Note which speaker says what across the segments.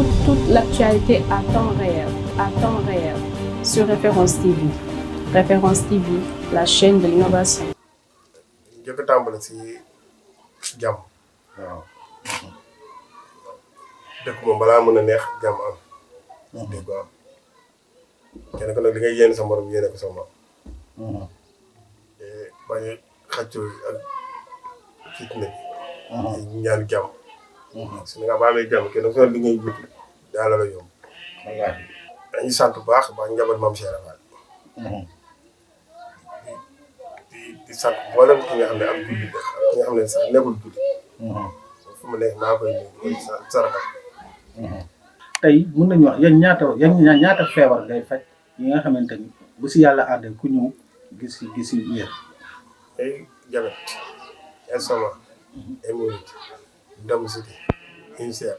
Speaker 1: toute l'actualité à temps réel, sur Référence TV. Référence TV, la chaîne de l'innovation.
Speaker 2: jëkk tàmbali si jàmm.
Speaker 3: waaw.
Speaker 2: dëkk moom balaa mën a neex jàmm am. dégg nga am kenn ku nag li ngay yéene sa morom yéene ko sa morom. te bañ a xàccoo ak fitna bi. ñaan jàmm. su nga ba amee jàmm kenn ku ne li ngay jutu daal la yomb.
Speaker 3: wallaahi.
Speaker 2: dañuy sant bu baax njaboot maam Cheikh Rafal. di sant mboolem ki nga xam ne am guddi la ak ki nga xam ne sax nekkul guddi. fu mu nekk maa koy nuyu saraka.
Speaker 3: tey mën nañu wax ñaata feebar ngay faj yi nga xamante ni bu si yàlla àddee ku ñëw gis wér.
Speaker 2: ay jabet estomac hémorroïde ndomu siti ulcère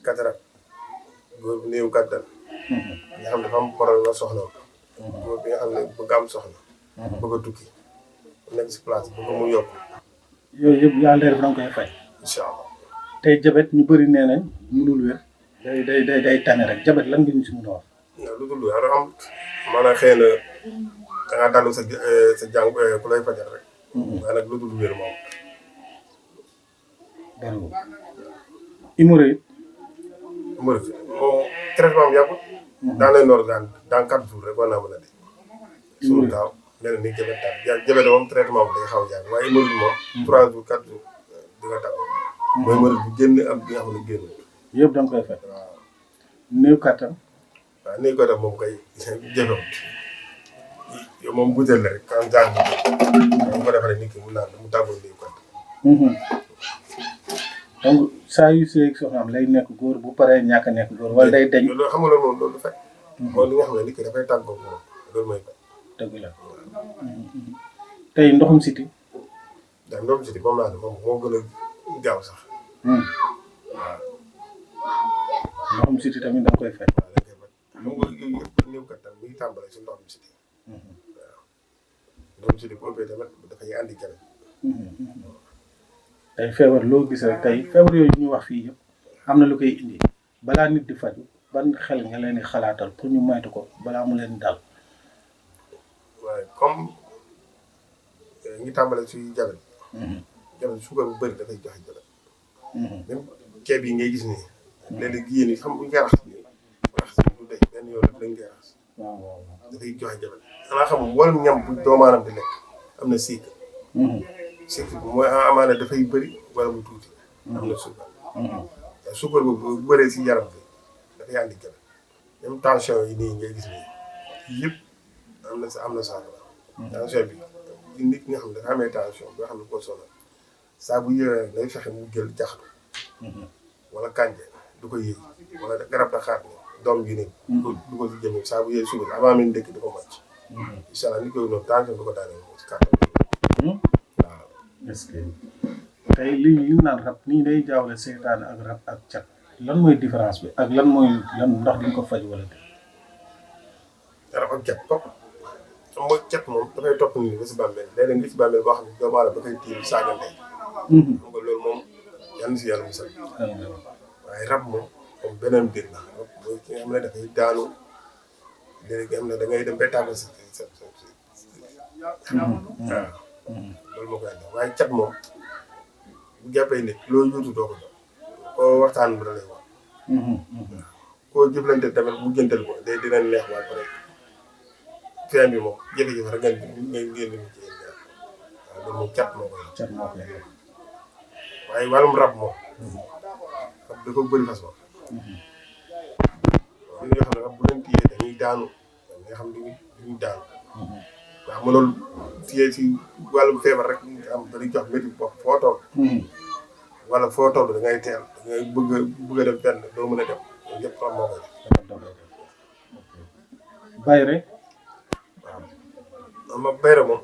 Speaker 2: cataracte góor bu néew kàttan nga xam ne dafa am problème la soxla góor bi nga xam ne bëgg am soxla bëgg a tukki nekk si place bëgg mu yokk
Speaker 3: yooyu yëpp yàlla def da nga koy faj.
Speaker 2: incha allah.
Speaker 3: tey jabet ñu bëri nee nañ mënul wér day tane rek jabet lan nga ñu si mën a wax.
Speaker 2: lu dul wér am maanaam xëy na da ngaa dalu sa jàng ku lay fajal rek. waaye nag lu dul wér moom.
Speaker 3: bariwul. hémorroïde.
Speaker 2: hémorroïde moom traitement am yàggul. dans les normes dans 4 jours rek war naa mën a dee. suñu gaaw mel ni jabet daal jabet moom traitement bi day xaw a yàgg waaye hémorroïde moom. 3 jours 4 jours di nga tàggoo. mooy hémorroïde bu génn ak bi nga xam ne génn.
Speaker 3: yëpp da nga koy faj.
Speaker 2: waaw.
Speaker 3: néew kattan.
Speaker 2: waaw néew kattan moom kay jafewut yow moom butéel la rek quand jaar bu ko defaree nit ki mu naan mu tàggoo néew kattan.
Speaker 3: donc saa yu seeg soxnaam lay nekk góor bu paree ñàkk a nekk góor wala day deñ.
Speaker 2: loolu xam nga loolu moom loolu du fekk. mooy li nga xam ne nit ki dafay tàggoo moom loolu mooy fekk.
Speaker 3: dëgg la. tey ndoxum siti.
Speaker 2: daal ndoxum siti moom laa ne moom moo gën a gaaw sax. waaw.
Speaker 3: ndoxum siti tamit da nga koy faj.
Speaker 2: waaw da nga koy faj xam nga yooyu yëpp néew kattan mi ngi tàmbale si ndoxum siti. waaw ndoxum siti bu ëppee tamit dafay andi jafe.
Speaker 3: tey feebar loo gis rek tey feebar yooyu ñu wax fii yëpp am na lu koy indi balaa nit di faju ban xel nga leen di xalaatal pour ñu moytu ko balaa mu leen dal.
Speaker 2: waaye comme ngi tàmbale si jabet. jabet suukar bu bëri dafay joxe jabet. même ceeb yi ngay gis nii. léeg-léeg yéen ñi xam bu ñu koy raxas nii raxas bi du day benn yoon rek lañ koy raxas.
Speaker 3: waaw.
Speaker 2: dafay joxe jabet. xanaa xam nga wàllum ñam bu doomu aadama di lekk am na cycle. cycle bi mooy amaana dafay bëri wala mu tuuti. am na suukar. te suukar boobu bu bëree si yaram bi dafay andi jabet. même tension yi nii ngay gis nii yëpp am na saako la. tension bi nit ñi nga xam ne dafa amee tension boo xam ne ko sonal saa bu yéwee rek day fexe mu jël jaxatu. wala kànja du ko yëy wala garab da xaar ne doom ji nii. du ko si jëmee saa bu yéey suba bi avant même dëkk di ko màcc. incha allah ni koy noonu tension du ko daaneel moom si kàttan. waaw.
Speaker 3: est-ce que tey li naan rab nii day jaawale seytaane ak rab ak cat lan mooy différence bi ak lan ndax di nga ko faj wala.
Speaker 2: rab ak cat topp xam nga cat moom dafay topp nit ñi ba si bàmmeel léeg-léeg nga si bàmmeel boo xam ne doomu aadama ba koy tiim saaga ndey. xam nga loolu moom yal na si yàlla musal. waaye rab moom beneen mbir la rab mooy ki nga xam ne dafay daanu léegi nga xam ne da ngay dem ba tàggal sa waaw loolu moo koy andi waaye cat moom bu jàppee nit loo yuutu doo ko jox koo waxtaan bi da lay wax. koo jëflante tamit bu jëntal ko day dina neex waaye pare feeñ bi moom jafe-jafe rek ngeen ci yéen waaw loolu moom cat moo koy waaye wàllum rab moom rab dafa bëri façon am na ñoo xam ne rab bu leen téyee dañuy daanu am nga xam ne duñu daanu waaw mënul téyee si wàllum feebar rek am dañuy jox métti bopp foo toll wala foo toll da ngay teel da ngay bëgg a dem fenn doo mën a dem loolu yëpp rab moo koy
Speaker 3: bayre.
Speaker 2: waaw ma bayre moom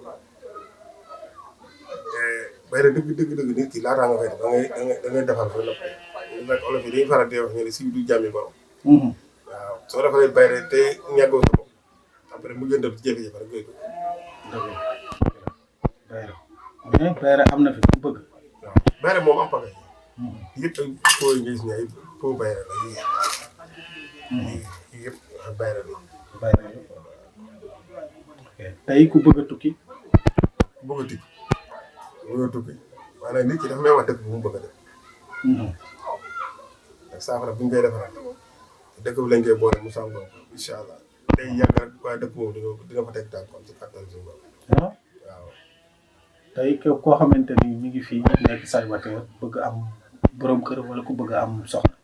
Speaker 2: bayre dëgg nit ki laataa nga fay def da ngay defar ba noppi nag olof yi dañuy faral di wax ñu ne si du jàmmi borom. waaw soo defaree bayre te ñàggoo sa bopp après mu gën a def jafe-jafe rek ngay dugg.
Speaker 3: dëgg la bayre am na fi ku bëgg.
Speaker 2: waaw bayre moom am pagay yëpp ay foo yi ngay gis ne ay foofu bayre la yii yëpp bayre la.
Speaker 3: bàyyi na la ok tey ku bëgg a tukki.
Speaker 2: bëgg a tukki maanaam nit ki dafa may wax dëkk bu mu bëgg a def. ak saafara bu ñu koy defaraat dëkk bi lañ koy boole mu sàngoo ko incha allah day yàgg rek waaye dëkk boobu dina fa teg tànk ci kattan suñu bopp. waaw.
Speaker 3: tey koo xamante ni ñu ngi fii nekk célibataire bëgg am borom kër wala ku bëgg am soxna.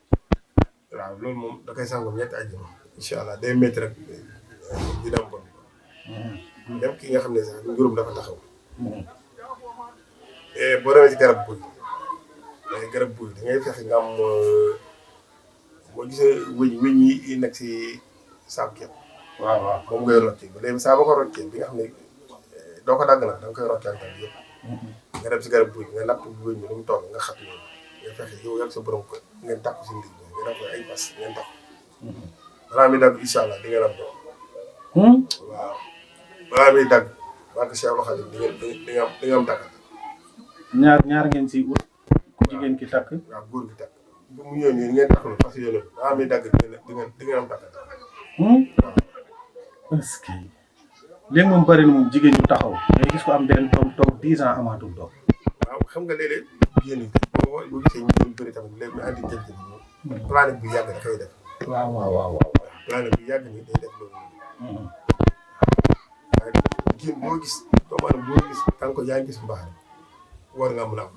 Speaker 2: waaw loolu moom da koy sàngoo ñetti àjjuma incha allah day métti rek dina am bon. même ki nga xam ne sax njurum dafa taxaw. boo demee ci garab buy da ngay fexe nga am boo gisee wëñ yi nekk si saabu ceeb. waaw moom ngay roccee ba léegi saa boo ko roccee bi nga xam ne doo ko dagg nag da nga koy roccee ak yëpp. nga dem si garab buy nga natt wëñ bi lu mu toll nga xat loolu nga fexe yow yak sa borom ko ngeen takk si ndig nga def ko ay bas ngeen takk. balaa muy dagg incha allah di ngeen am doom. waaw balaa muy dagg waa ko Cheikh Khadim di nga am takk.
Speaker 3: ñaar ngeen si ut ku jigéen ki takk.
Speaker 2: waaw góor gi takk bu mu ñëw nii ngeen taxawal parce que yéen a muy dagg di ngeen am takk. waaw.
Speaker 3: est-ce que léegi moom bëri na moom jigéen ñu taxaw ngay gis ko am benn doom toog 10 ans amaatul doom.
Speaker 2: waaw xam nga léeg-léeg jigéen ñi boo gisee ñu bëri tamit léegi ñu andi jël planète bu yàgg da koy def.
Speaker 3: waaw.
Speaker 2: planète bu yàgg nii day def loolu. waaye jigéen boo gis doomu aadama boo gis tant que yaa ngi gis mbaax war nga mën a am.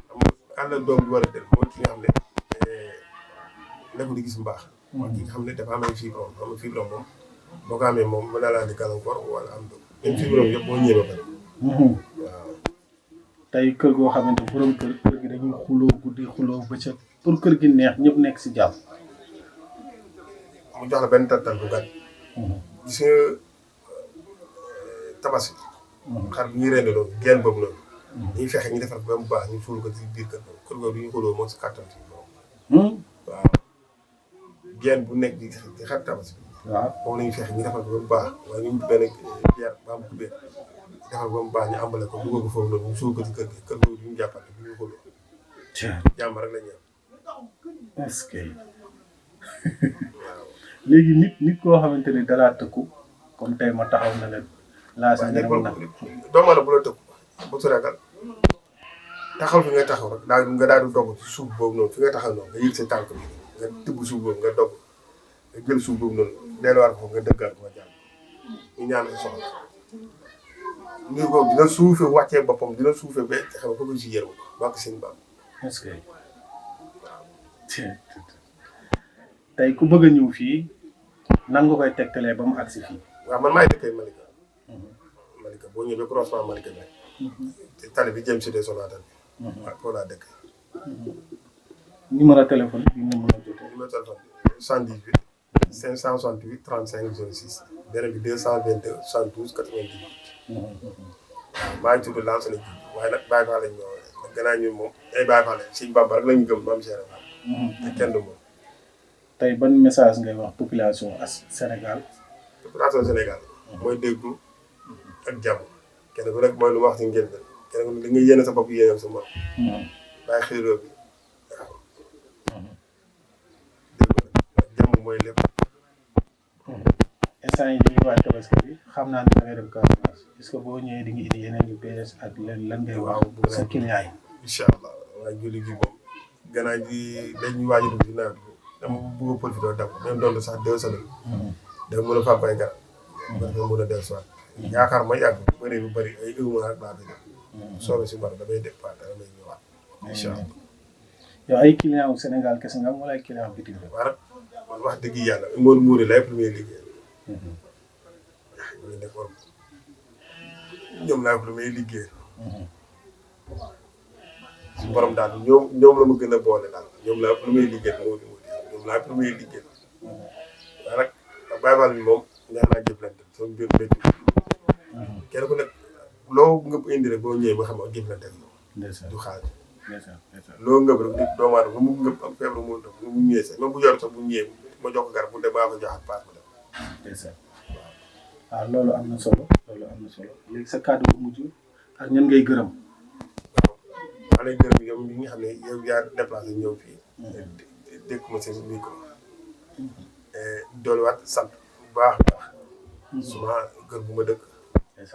Speaker 2: waaw xam nga doom bi war a dem mooy ki nga xam ne nekkul di gis mbaax. mooy ki nga xam ne dafa am ay fibrome moom boo ko amee moom mën naa laa di gàllankoor wala am doom même fibrome yëpp boo ñëwee ba pare. waaw.
Speaker 3: tey kër goo xamante borom kër gi dañuy xuloo guddi xuloo bëccëg pour kër gi neex ñëpp nekk si jàmm.
Speaker 2: mu jox la benn tantal bu gàtt. gis nga tabaski. xar bi ñuy rende loolu genn boobu noonu. dañuy fexe ñu defar ko ba mu baax ñu suul ko ci biir kër googu du ñu xuloo moom si kàttan si borom. waaw genn bu nekk di xar tabaski. waaw moom la ñuy fexe ñu defar ko ba mu baax wala ñu benn pierre ba am kubéer defar ko ba mu baax ñu ambale ko dugal ko foofu noonu ñu suul ko ci kër gi kër googu du ñu jàppale du ñu xuloo. jàmm rek la ñu am.
Speaker 3: est-ce que léegi nit koo xamante ni dalaa tëkku comme tey ma taxaw na leen. laa si nekk nag
Speaker 2: doomu aadama bu la tëkku bu su ragal taxaw fi nga taxaw rek nga daal di dogg ci suuf boobu noonu fi nga taxaw noonu nga yëg sa tànk bi nga tibb suuf boobu nga dogg nga jël suuf boobu noonu delluwaat ko nga dëggaat ko nga jàll ñu ñaan si soxla nii ko dina suufee wàccee boppam dina suufee ba xam nga ko si yërëm bàkk seen baam.
Speaker 3: est-ce que tey ku bëgg a ñëw fii nan nga koy tegtalee ba mu agsi fii.
Speaker 2: waaw man maay dëkkee Malika. Malika boo ñëwee croisement Malika bi te tali bi jëm si des Sonatel bi. waaw foofu laa dëkk.
Speaker 3: numéro téléphone bi nga mën a jotee.
Speaker 2: numéro téléphone bi 78 568 35 06 beneen bi 222 72 98. waaw maa ngi tudd Lansana Diouf waaye nag Baye Fall lañ ñu woowee gannaaw ñun moom ay Baye Fall lañ Sëñ Bamba rek la ñu gëm maam Cheikh Fall. te kenn du moom.
Speaker 3: tey ban message ngay wax population Sénégal.
Speaker 2: population Sénégal. mooy déggu ak jàmm. kenn ku nekk mooy lu ma wax ci njëlbeen kenn ku nekk li nga yéene sa bopp yéene sa morom. bàyyi xiroo bi waaw. dégg jàmm mooy lépp.
Speaker 3: instant yi dañuy waaj tabaski bi xam naa ne da ngay dem Casamance est-ce que boo ñëwee di nga indi yeneen yu bees ak lan ngay wax sa client yi.
Speaker 2: incha allah waaye julli gi moom gannaaw ji dañuy waaj a dugg ci nawet bi dama bëgg a profité dab même doon sax 2 semaines. da mën a fàgg ay garab. ba nga mën a dellusiwaat. yaakaar ma yàgg bu bëri ay 1 mois rek laa koy def. soobee si mbar damay départ damay ñëwaat. incha allah.
Speaker 3: yow ay client wu Sénégal kese nga am wala ay client bitim réew.
Speaker 2: waaw man wax dëgg yàlla Mor Mouride lay premier liggéey. ñu nekkoon ñoom laa premier liggéey. si borom daal ñoom la ma gën a boole daal ñoom laa premier liggéey ñoom laa premier liggéey. waaye nag Baye Fall bi moom neex naa jëflante sama mbir métti kenn ku nekk loo ngëb indi rek boo ñëwee ba xam nga jëflante ak yow. du xaalis. loo ngëb rek nit doomu aadama mu ngëb am feebar mu ñëwee sax même bu yor sax bu ñëwee ma jox ko garab bu dem maa ko joxaat paas ma dem.
Speaker 3: waaw loolu am na solo léegi sa kàddu bu mujj ak ñan ngay gërëm.
Speaker 2: maa lay gërëm yow mi nga xam ne yow yaa déplacé ñëw fii. dégg ma seen micro. dolliwaat sant bu baax a baax. suma kër bu ma dëkk.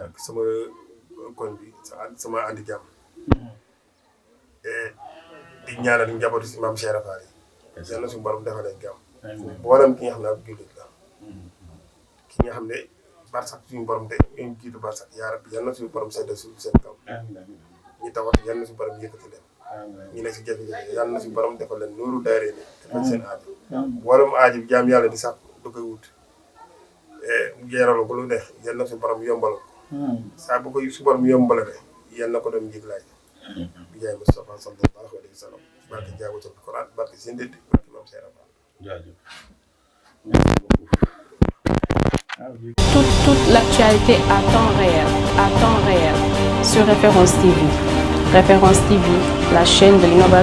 Speaker 2: ak sama koñ bi sama andi jàmm. di ñaanal njabootu si maam Cheikh Rafaal yi. yal na suñu borom defal leen jàmm. mboolem ki nga xam ne ab jullit la. ki nga xam ne barsak suñu borom de ñu jiitu barsak yaa rabbi yal na suñu borom seddal suñu seen kaw. ñi tawat yal na suñu borom yëkkati leen. ñi nekk si jafe-jafe yal na suñu borom defal leen nuuru daaree ni defal seen aajo. mboolem aajo bi jaam yàlla di sàkk du koy wut. jeeralu ko lu neex yal na suñu borom yombal ko. saa bu koy su borom yombalale yal na ko doon njëglaay. bi jaay Moustapha sallallahu alayhi wa sallam barke jaawatul Quran barke seen déddi barke maam Cheikh Rafaal.
Speaker 3: jaajëf merci beaucoup.
Speaker 1: Toute l'actualité à temps réel sur Référence TV. Référence TV, la chaîne de l'innovation.